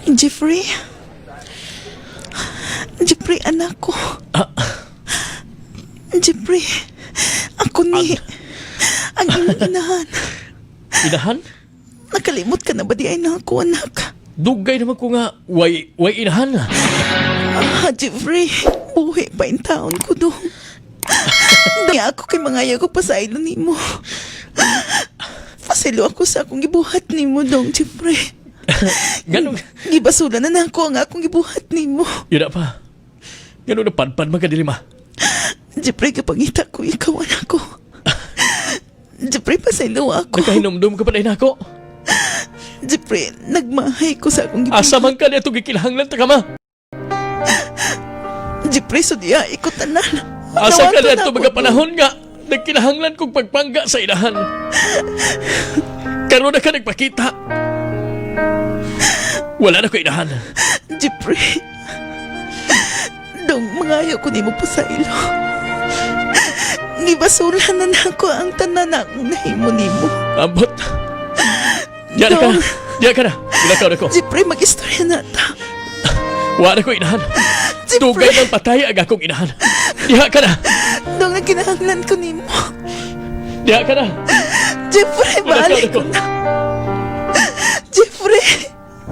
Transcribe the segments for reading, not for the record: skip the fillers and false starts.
Jeffrey? Jeffrey, anak ko. Jeffrey, ako ni ang imong inahan. Inahan? Nakalimot ka na ba diay nako, anak? Dugay naman ko nga, way inahan. Ah, Jeffrey, buhi pa intawon ko dong. Di ako kay mangayo ko pasaylo nimo. Pasaylo ako sa akong gibuhat nimo dong, Jeffrey. Ganun, Gibasula na nako ang akong gibuhat nimo. Yun na pa. Ganun na panpan magkadilima. Jeffrey, kapangita ko ikaw, anak ko. Jeffrey, pasaylo ako. Nakahinumdum ka pa na ako. Jeffrey, nagmahay ko sa akong gibuhat. Asa man ka niya itong gikilahanglan ta ka ma. Jeffrey, so diya, ikot tanan. Asa ka Nawato niya na itong ako mga dong. panahon nga. Nagkinahanglan kong pagpangga sa inahan. Karon na ka nagpakita. Wala na ko inahan. Jeffrey, dong, mangayo ko nimo pasaylo. Gibasura na nako ang tanan na akong nahimo nimo. Ambot. Diya na ka na. Dong. Diya ka na. Ilakaw na ko. Jeffrey, mag-istorya na ta. Wala na ko inahan. Dugay Jeffrey, ng patay ang akong inahan. Diha ka na. Dong, nagkinahanglan ko nimo. Diha ka na. Jeffrey, Ilakaw na balik ko. ko na. Jeffrey,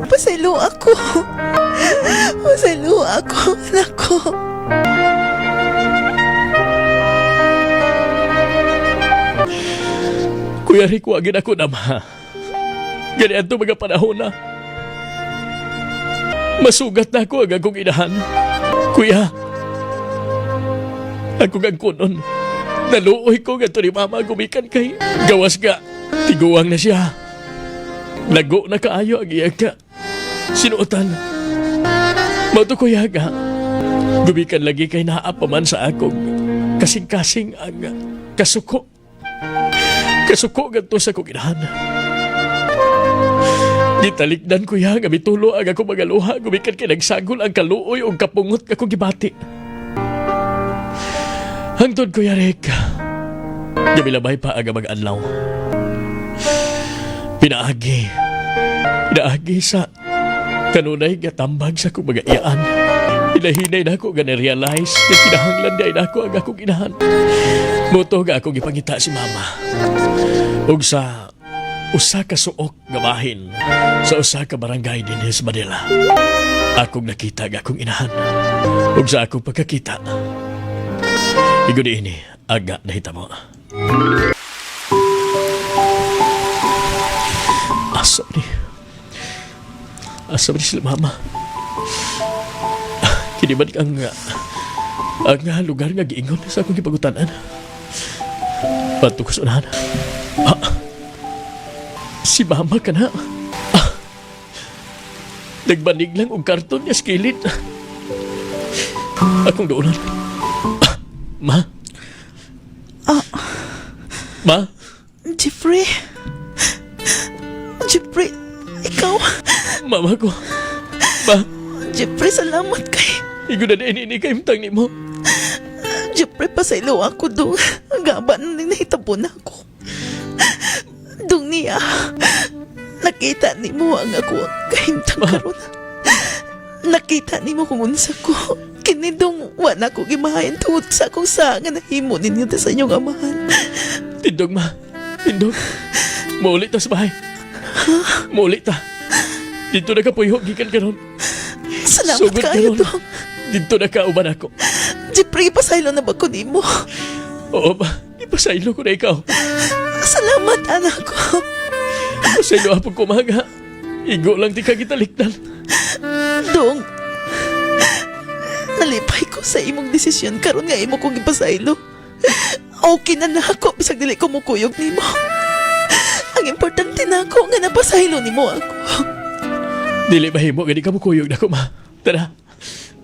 pasaylo ako. Pasaylo ako, anak ko. Kuya Rico, agin ako na ma. Gani ato mga panahon na. Masugat na ako ang akong inahan. Kuya, ako kang kunon. Naluoy ko nga ni mama gumikan kay gawas nga. Tiguang na siya. Lago na kaayo ang iyang ka. Sinuotan. Mao to, kuya, nga. Gumikan lagi kay naa pa man sa akong kasing-kasing ang kasuko. Kasuko ganto sa akong inahan. Gitalikdan, kuya, nga mitulo ang akong mga luha gumikan kay nagsagol ang kaluoy o kapungot nga akong gibati. Hangtod, Kuya Rick, gamilabay pa ang mga adlaw. Pinaagi. Pinaagi sa kanunay nga tambag sa akong mga iyaan. Hinahinay na ako nga na-realize na kinahanglan di na ako ang akong inahan. Mao to nga akong gipangita si mama. Ug sa usa ka suok nga bahin sa usa ka barangay dinhi sa Manila, akong nakita ang akong inahan. Ug sa akong pagkakita, ingon ini aga nahitabo. Asa ni? Asa ni sila mama? Kini ba ang lugar nga giingon sa akong gipangutanan? Padto ko sa unahan. Ah, si mama ka na. Ah, nagbanig lang og karton niya sa kilid. Akong duonan. Ah, ma? Ah. Ma? Jeffrey. Jeffrey, ikaw. Mama ko. Ma? Jeffrey, salamat kay. Igo na din ini kay imtang nimo. Jeffrey, pasaylo ako dong. Ang gaba na ning nahitabo nako. Dong niya. Nakita nimo ang ako kahimtang karon. Nakita nimo kung unsa ko. Kini dong, wa na ko gimahayan tungod sa akong sa nga nahimo ninyo ta sa inyong amahan. Tindog, ma. Tindog. Mauli ta sa bahay. Mauli ta. Didto na ka puyo, gikan karon. Salamat Sugod kaayo, karon. dong. Didto na ka uban ako. Jeffrey, pasaylo na ba ko nimo? Oo ba? Ipasaylo ko na ikaw. Salamat, anak ko. Pasaylo apog kumaga. Igo lang di ka gitalikdan. Dong, nalipay ko sa imong desisyon karon nga imo kong ipasaylo. Okay na nako bisag dili ko mukuyog nimo. Ang importante nako nga napasaylo nimo ako. Dili mahimo gani ka mukuyog nako, ma. Tara,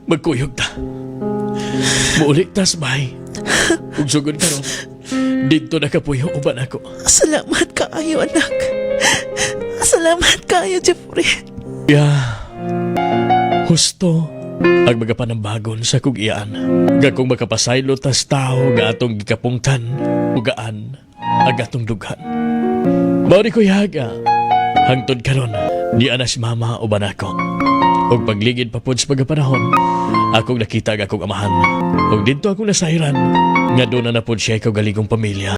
magkuyog ta. Muuli ta sa bahay. Ug sugod karon, didto na kapuyo uban ako. Salamat kaayo, anak. Salamat kaayo, Jeffrey. Ya, husto ang mga panambagon sa kong iyaan. Nga kung makapasaylo tas tao nga atong gikapungtan, ugaan ang atong dughan. Mao ni, kuya, nga hangtod karon. Niana si mama uban ako. Ug pagligid pa pod sa pagkapanahon, akong nakita ang akong amahan. Ug didto akong nasayran nga duna na pod siya kaugalingong pamilya.